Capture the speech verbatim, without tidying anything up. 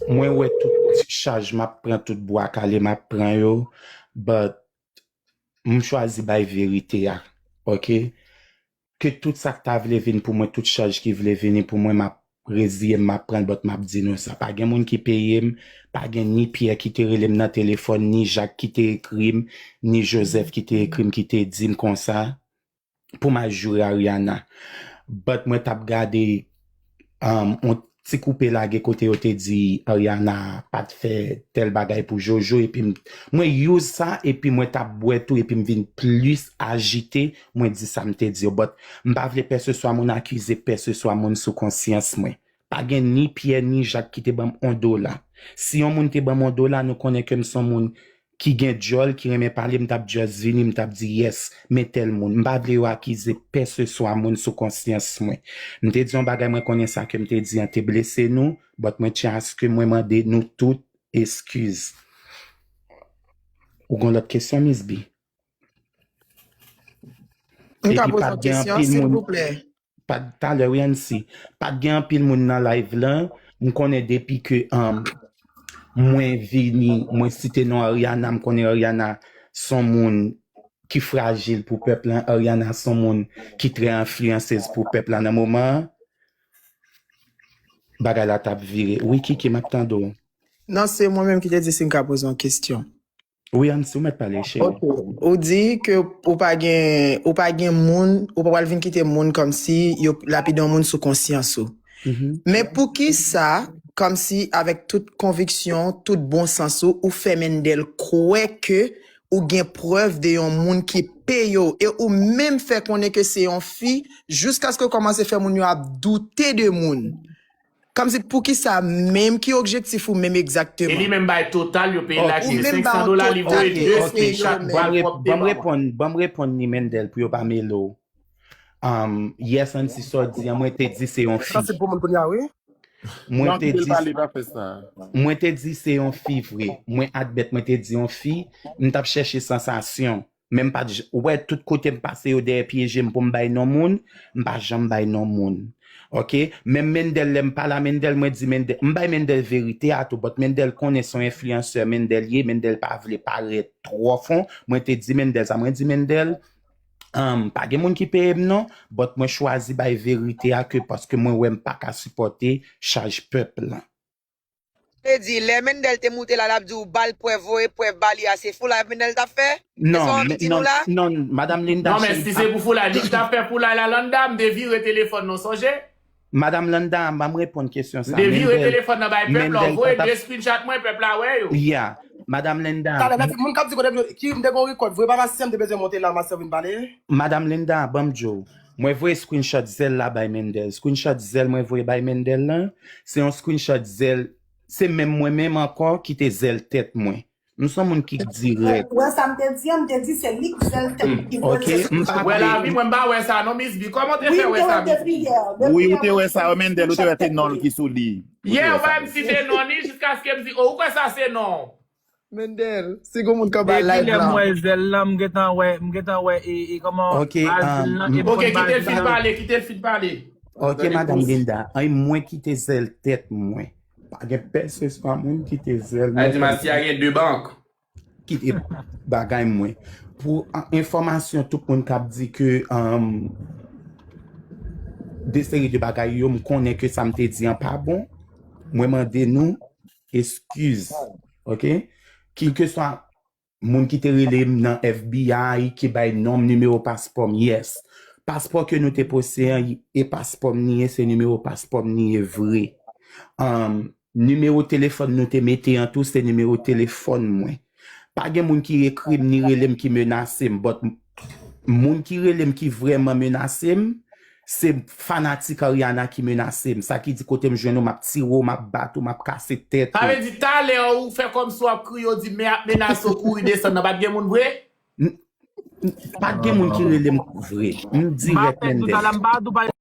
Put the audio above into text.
Mwen wè tout chaj m ap pran, tout bwa kale m ap pran yo, but m chwazi bay verite a, ok? Ke tout sa k ta vle vin pou mwen, tout chaj ki vle vini pou mwen, m ap reziye m, m ap pran l, but m ap di nou sa. Pa gen moun ki peye m, pa gen ni Pyè ki te rele m nan telefòn, ni Jak ki te ekri m, ni Joseph ki te ekri m, ki te di m konsa pou m al joure Ariana. But mwen t ap gade um, on ti koupe lage kote yo te di Ariana pa t fè tèl bagay pou Jojo, epi m- mwen use sa, epi mwen t ap bwè tou, epi m vin plis ajite, mwen di sa m te di yo. But m pa vle pèseswa moun akize pèseswa moun sou konsyans mwen. Pa gen ni Pyè ni Jak ki te ban m on dola. Si yon moun te ban m on dola, nou konnen ke m se yon moun ki gen djòl, ki renmen pale, m t ap just vini, m t ap di, yes, men tèl moun. M pa vle yo akize pèseswa moun sou konsyans mwen. M te di yon bagay, mwen konnen sa ke m te di an te blese nou, but mwen tyen aske mwen mande nou tout eskiz. Ou gon lòt kesyon, Miss B? M ka poze yon kesyon, silvouplè? Pa talè, wi, Ansi. Pa t gen anpil moun nan live lan. M konnen depi ke um, mwen vini, mwen site non Ariana, m konnen Ariana se yon moun ki frajil pou pèp lan. Ariana se yon moun ki trè enfliyansez pou pèp la nan moman an. Bagay la t ap vire. Wi, Kiki, m ap tande w. Non, se mwen menm ki te di si m ka poze yon kesyon. Wi, Ansi, ou mèt pale, cheri. Ok. Ou di ke ou pa gen, ou pa gen moun, ou pa pral vin kite moun kòmsi yo lapide yon moun sou konsyans ou. Men poukisa, kòmsi avèk tout konviksyon, tout bon sans ou, ou fè Mendel kwè ke ou gen prèv de yon moun ki peye w, e ou menm fè konnen ke se yon fi, jiskaske w kòmanse fè moun yo ap doute de moun? Kòmsi poukisa menm, ki objektif ou menm egzakteman? E li menm bay total, yo peye l la, se senk san dola, li voye de screenshot, bwal pwòp de bò. Ban m reponn, ban m reponn li, Mendel, pou yo pa mele w. Um, yes, Ansi, sa w di an, mwen te di se yon fi. Sa se pou moun kounye a, wi. Mwen te di, mwen te di se yon fi vre. Mwen admèt mwen te di yon fi, m t ap chèche sansasyon. Men m pa t j- ou wè tout kote m pase yo dèyè pye je m pou m bay non moun, m pa janm bay non moun. Ok? Menm Mendel, lè m pale a Mendel, mwen di Mendel, m bay Mendel verite a tou, but Mendel konnen se yon enfliyansè Mendel ye, Mendel pa vle parèt twò fon. Mwen te di Mendel sa, mwen di Mendel, um, pa gen moun ki peye m non, but mwen chwazi bay verite a ke paske mwen wè m pa ka sipòte chaj pèp lan. Vle di, lè Mendel te moute la, l ap di w ba l prèv, voye prèv ba li a, se foulay Mendel t ap fè? Non, non, non, Madam Linda. Non, men si se pou foulay, li t ap fè foulay la, Landa, m te vire telefòn nan, sonje? Madam Landa, ban m reponn kesyon sa. M te vire telefòn nan bay pèp la, voye de screenshot mwen, pèp la wè yo. Yeah. Madam Linda. Talè, lè moun k ap di kote ki m te gon record, vre papa si m te bezwen monte la, mastè vin pale. Madam Linda, ban m di w. Mwen voye screenshot zèl la bay Mendel. Screenshot zèl mwen voye bay Mendel lan, se yon screenshot zèl, se menm mwen menm ankò ki te zèl tèt mwen. M se yon moun ki dirèk. Ou wè sa m te di an, m te di se li k zèl tèt ki voye. Ok, m pa vle. Wè lavi mwen, m pa wè sa non, Miss B. Kòman w te fè wè sa, Miss B? Wi, ou te wè sa, Mendel, ou te wè se non l ki sou li. Yeah, ou pa wè m site non li, jiskaske m di, oh, ou kwè sa se non w? Mendel, si gon moun k anba live la. Depi lè m wè zèl lan, m gentan wè, m gentan wè e, e kòman azil lan e bon. Ok, kite l fin pale, kite l fin pale. Ok, Madanm Linda, an mwen kite zèl tèt mwen. Pa gen pèseswa moun kite zèl mwen. Sa di Masya gen de bank. Kite bagay mwen. Pou enfòmasyon tout moun k ap di ke um, de seri de bagay yo, m konnen ke sa m te di an pa bon. Mwen mande nou eskiz. Ok? Kilkeswa moun ki te rele m nan FBI, ki bay non m, nimewo paspò m, yes. Paspò ke nou te poste an, e paspò m li ye, se nimewo paspò m li ye vre. Um, nimewo telefòn nou te mete an tou, se nimewo telefòn mwen. Pa gen moun ki ekri m ni rele m ki menase m, but moun ki rele m ki vrèman menase m, se fanatik Ariana ki menase m. Sa ki di kote m jwenn ou, m ap tire w, m ap bat ou, m ap kase tèt ou. Sa vle di talè ou fè kòmsi w ap kriye, w di men ap menase w, kouri desann nan, pa t gen moun vre? Pa t gen moun ki rele m vre. M dirèk Mendel.